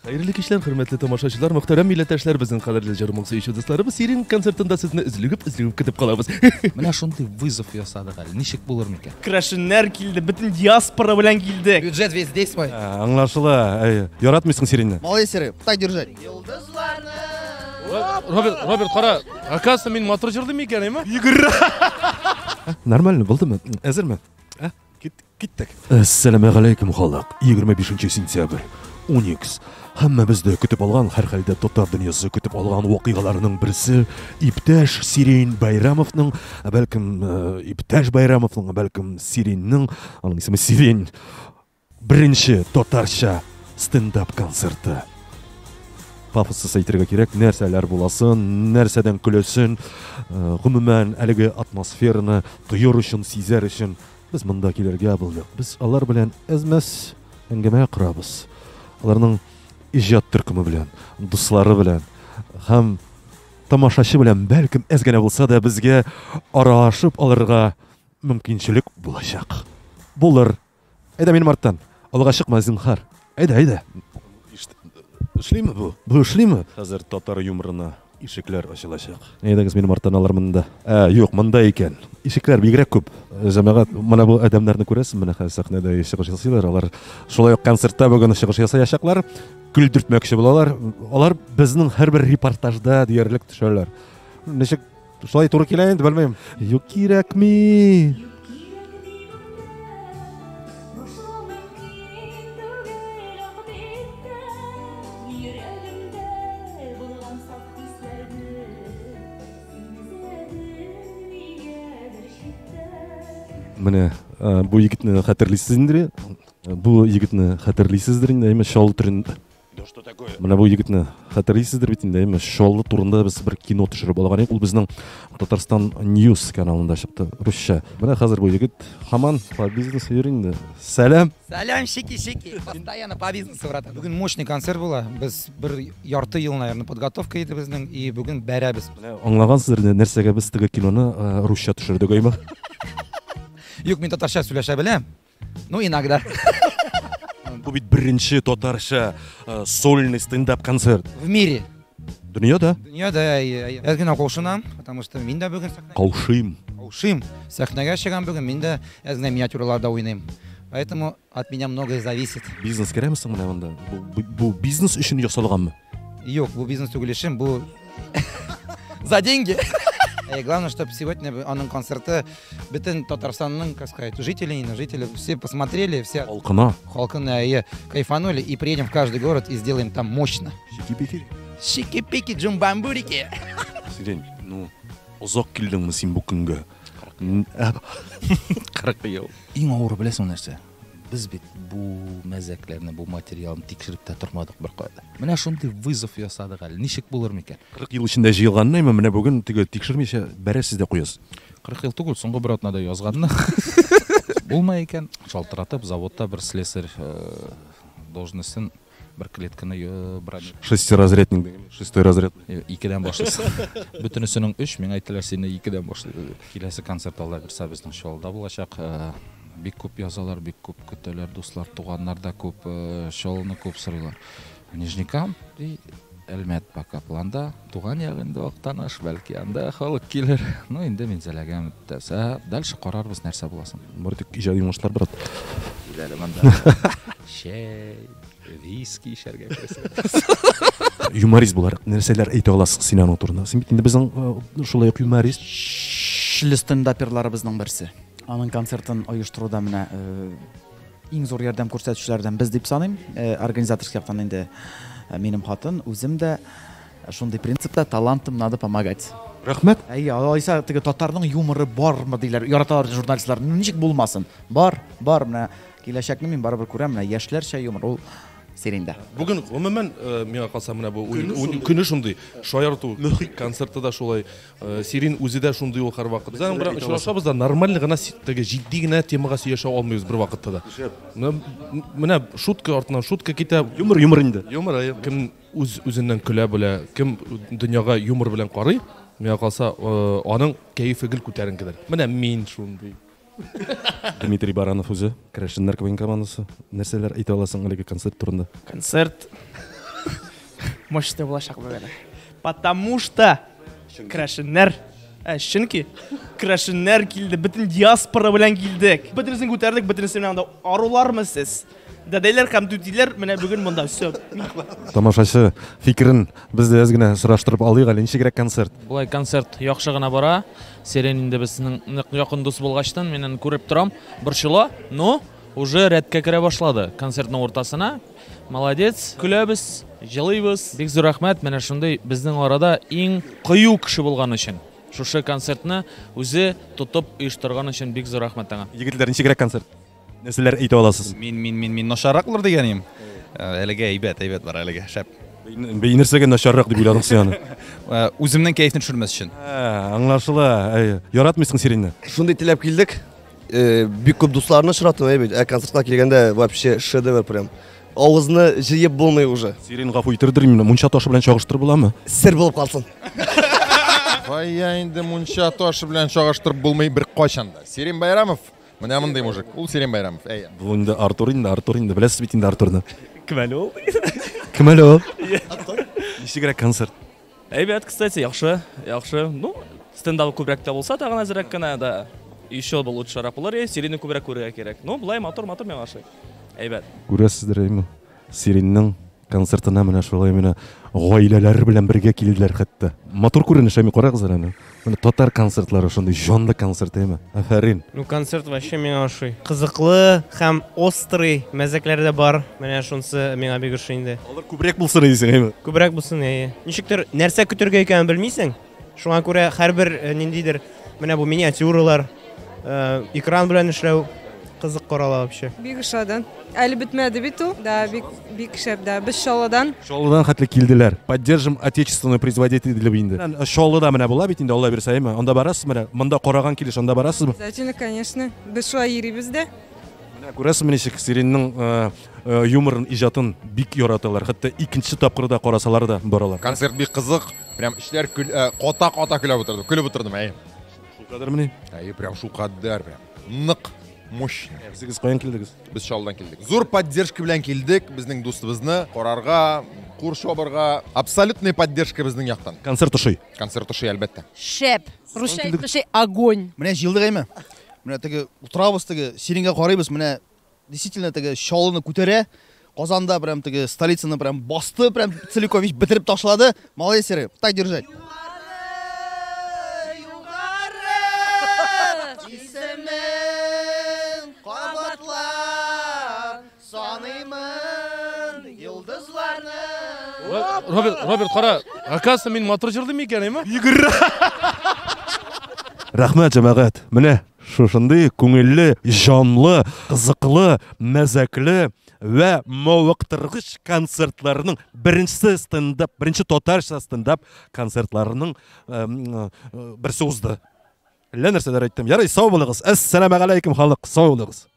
Хәерле кичләр, хөрмәтле тамашачылар, мөхтәрәм милләттәшләр, безнең кадерле җыр-моң сөюче дусларыбыз, Сирин концертында сезне өзлегеп, өзлегеп көтеп калабыз. Менә шундый вызов ясадык әле. Ничек булыр микән? Керәшеннәр килде, бөтен диаспора белән килдек. Бюджет весь здесь мой. Аңлашыла. Әй, яратмыйсың Сиринне. Молодец, Серый, так держать. Роберт, Роберт, кара, оказывается, мин матур җырлыйм икән, әйме? Нормально булдымы? Әзерме? Ә? Киттек. Әссәламегаләйкем, халык. 25 сентябрь. Уникс. Һәммәбез дә көтеп алган, һәрхәлдә татар дөньясы көтеп алган вакыйгаларның берсе иптәш Сирин Байрамовның, ә бәлкем иптәш Байрамовның, ә бәлкем Сиринның, аның исеме Сирин, беренче татарча стендап концерты. Пафоссыз әйтергә кирәк, нәрсәләр буласын, нәрсәдән көләсен, гомумән, әлеге атмосфераны тоер өчен, сизәр өчен без монда килергә булдык. Без алар белән әз-мәз әңгәмә корабыз. Аларның иҗат төркеме белән, дуслары белән һәм тамашачы белән бәлкем әз генә булса да безгә аралашып алырга мөмкинчелек булачак. Булыр. Әйдә минем арттан. Алга чыкма, зинһар. Әйдә, әйдә. Эшлиме бу? Бу эшлиме? Хәзер татар юморына ишекләр ачылачак. Әйдәгез минем арттан, алар монда. Ә, юк, монда икән. Ишекләр бигрәк күп. Җәмәгать, менә бу адәмнәрне күрәсезме? Менә хәзер сәхнәдә чыгыш ясыйлар. Алар шулай ук концертта бүген чыгыш ясаячаклар. Көлдертмәкче булалар. Алар безнең һәрбер репортажда диярлек төшәләр. Ничек шулай туры килә инде, белмим. Юк, кирәкми. Менә бу егетне хәтерлисез инде. Бу егетне хәтерлисездер инде, әйме чал төрен. Да что такое? Менә бу егетне хәтерлисездер бит инде, әйме Чаллы турында без бер кино төшереп алган идек. Ул безнең Татарстан News каналында чыкты, русча. Менә хәзер бу егет һаман по бизнесу йөри инде. Сәлам! Сәлам, шики-шики. Постоянно по бизнесу, братан. Бүген мощный концерт була. Без бер ярты ел, наверное, подготовка иде безнең, и бүген бәрәбез. Менә аңлагансыздыр инде, нәрсәгә без теге киноны русча төшердек, әйме? Юк, мин татарча сөйләшә беләм. Ну, иногда. Бу бит беренче татарча сольный стендап концерт. В мире. Дөньяда? Дөньяда, әйе. Әз генә каушынам, потому что мин дә бүген сәхнәгә... Каушыйм. Каушыйм. Сәхнәгә чыгам бүген, мин дә әз генә миниатюраларда уйныйм. Поэтому от меня многое зависит. Бизнес керәме соң менә монда? Бу бизнес өчен ясалганмы? Юк, бу бизнес түгел эшем, бу за деньги. И главное, чтобы сегодня аның концерты бөтен Татарстанның, как сказать, жители, не жители, все посмотрели, все халкына, халкына и кайфанули, и приедем в каждый город и сделаем там мощно. Шики-пики. Шики-пики, джумбамбурики. Сирень, ну, озак килдеңме син бу көнгә? 40 ел. Иң авыры беләсеңме нәрсә? Без бит бу мәзәкләрне, бу материалны тикшереп тә тормадык беркайда. Менә шундый вызов ясадык әле. Ничек булыр микән? 40 ел эчендә җыелганны, әмма менә бүген теге тикшермичә бәрәсез дә куясыз. 40 ел түгел, соңгы бер атнада язганны. Булмай икән, шалтыратып, заводта бер слесарь должностен бер клетканы брони. Шестиразрядник дигән, шестой разряд. Икедән башлыйсың. Бөтенесенең өч, миңа әйттеләр, сине икедән башлый. Киләсе концерт Алла бирсә безнең Чаллыда булачак. Бик күп язалар, бик күп көтәләр, дуслар, туганнар да күп, Чаллыны күп сорыйлар. Нижнекам, ди, Әлмәт пока планда, туган як инде Актаныш, бәлки анда халык килер. Ну, инде Минзәләгә өметләсә, дальше карарбыз нәрсә буласын. Бары тик иҗади уңышлар, брат. Кил әле монда. Чәй, виски эчәргә керәсең. Юморист буларак нәрсәләр әйтә аласың син аның турында? Син бит инде безнең шулай ук юморист. Көчле стендаперларыбызның берсе. Аның концертын оештыруда менә иң зур ярдәм күрсәтүчеләрдән без дип саныйм. Организаторский яктан инде минем хатын, үзем дә шундый принципта талантам надо помогать. Рәхмәт. Әйе, алайса теге татарның юморы бармы диләр, яраталар журналистлар. Ну, ничек булмасын? Бар, бар, менә киләчәкне мин барыбер күрәм, менә яшьләрчә юмор ул Сиринда. Бүген гомумән, миңа калса, менә бу көне шундый, шаярту концерты да шулай. Сирин үзе дә шундый ул һәрвакыт. Без аның белән очрашабыз да, нормаль гына теге җитди генә темага сөйләшә алмыйбыз бер вакытта да. Менә шутка артыннан шутка китә. Юмор, юмор инде. Юмор, әйе. Кем үз үзеннән көлә белә, кем дөньяга юмор белән карый, миңа калса, аның кәефе гел күтәренкедер. Менә мин шундый. Дмитрий Баранов үзе, Керәшеннәр КВН командасы. Нәрсәләр әйтә аласың әлеге концерт турында? Концерт. Мощный булачак бүген. Потому что керәшеннәр, ә, чөнки керәшеннәр килде, бөтен диаспора белән килдек. Бөтенесен күтәрдек, бөтенесе белән анда арулармы сез? Дәдәйләр һәм түтиләр менә бүген монда. Все. Тамашачы фикерен без дә әз генә сораштырып алыйк әле. Ничегрәк концерт? Болай концерт яхшы гына бара. Сирень инде безнең нык якын дус булгачтан мин аны күреп торам. Борчыла, но уже рәткә керә башлады концертның уртасына. Молодец. Көләбез, җылыйбыз. Бик зур рәхмәт менә шундый безнең арада иң кыю кеше булган өчен. Шушы концертны үзе тотып оештырган өчен бик зур рәхмәт аңа. Егетләр, ничегрәк концерт? Нәрсәләр әйтә аласыз? Мин, мин, мин, мин начаррак булыр дигән идем. Әлегә әйбәт, әйбәт бара әлегә, шәп. Бей нәрсәгә начаррак дип уйладың син аны? Үземнең кәефне төшермәс өчен. Аңлашыла. Яратмыйсың Сиринне? Шундый теләп килдек. Бик күп дусларны очраттым, әйбәт. Ә концертка килгәндә вообще шедевр прям. Авызны җыеп булмый уже. Сирин гафу итердер мине, мунча ташы белән чагыштырып буламы? Сер булып калсын. Кая инде мунча ташы белән чагыштырып булмый беркайчан да. Сирин Байрамов менә мондый мужик. Ул Сирин Байрамов, әйе. Бу инде Артур инде, Артур инде. Беләсез бит инде Артурны. Кем әле ул? Кем әле ул? Ничегрәк концерт? Әйбәт, кстати, яхшы, яхшы. Ну, стендап күбрәк тә булса, тагын әзрәк кенә да еще бы лучшерак булыр, Сиринне күбрәк күрергә кирәк. Ну, болай матур, матур миңа ошый. Әйбәт. Күрәсездер, әйме, Сириннең концертына менә шулай менә гаиләләр белән бергә килделәр хәтта. Матур күренеш, әйме, карагыз әле аны. Менә татар концертлары шундый җанлы концерт, әйме. Афәрин. Ну, концерт вообще миңа ошый. Кызыклы һәм острый мәзәкләр дә бар. Менә шунысы миңа бик ошый инде. Алар күбрәк булсын дисең, әйме? Күбрәк булсын, әйе. Ничектер нәрсә көтергә икәнен белмисең. Шуңа күрә һәрбер ниндидер менә бу миниатюралар, экран белән эшләү кызык карала вообще. Бик ошады. Әле бетмәде бит ул. Да, бик бик шәп, да. Без Чаллыдан. Чаллыдан хәтле килделәр. Поддержим отечественного производителя дип инде. Чаллыда менә була бит инде, Алла бирсә, әйме? Анда барасыз менә, монда караган килеш анда барасызмы? Обязательно, конечно. Без шулай йөрибез дә. Менә күрәсезме ничек Сириннең юморын, иҗатын бик яраталар. Хәтта икенче тапкыр да карасалар да баралар. Концерт бик кызык. Прям эшләр ката-ката көлеп утырдым. Көлеп утырдым, әйе. Шулкадәрмени? Әйе, прям шулкадәр, прям. Нык, мощный. Сез каян килдегез? Без Чаллыдан килдек. Зур поддержка белән килдек безнең дустыбызны карарга, кул чабарга. Абсолютный поддержка безнең яктан. Концерт ошый. Концерт ошый, әлбәттә. Шәп. Русча әйтмешли, огонь. Менә җыелдык әйме? Менә теге утырабыз теге, Сирингә карыйбыз, менә действительно теге Чаллыны күтәрә. Казанда прям теге столицаны прям басты, прям целиком весь бетереп ташлады. Молодец, Серый, так держать. Исемен кабатлап саныймын йолдызларны. Роберт, Роберт, кара, оказывается, мин матур җырлыйм икән, әйме? Рәхмәт, җәмәгать. Менә шушындый күңелле, җанлы, кызыклы, мәзәкле вә мавыктыргыч концертларның беренче стендап, беренче татарча стендап концертларының берсе узды. Әллә нәрсәләр әйттем. Ярый, сау булыгыз. Әссәламәгаләйкүм, халык, сау булыгыз.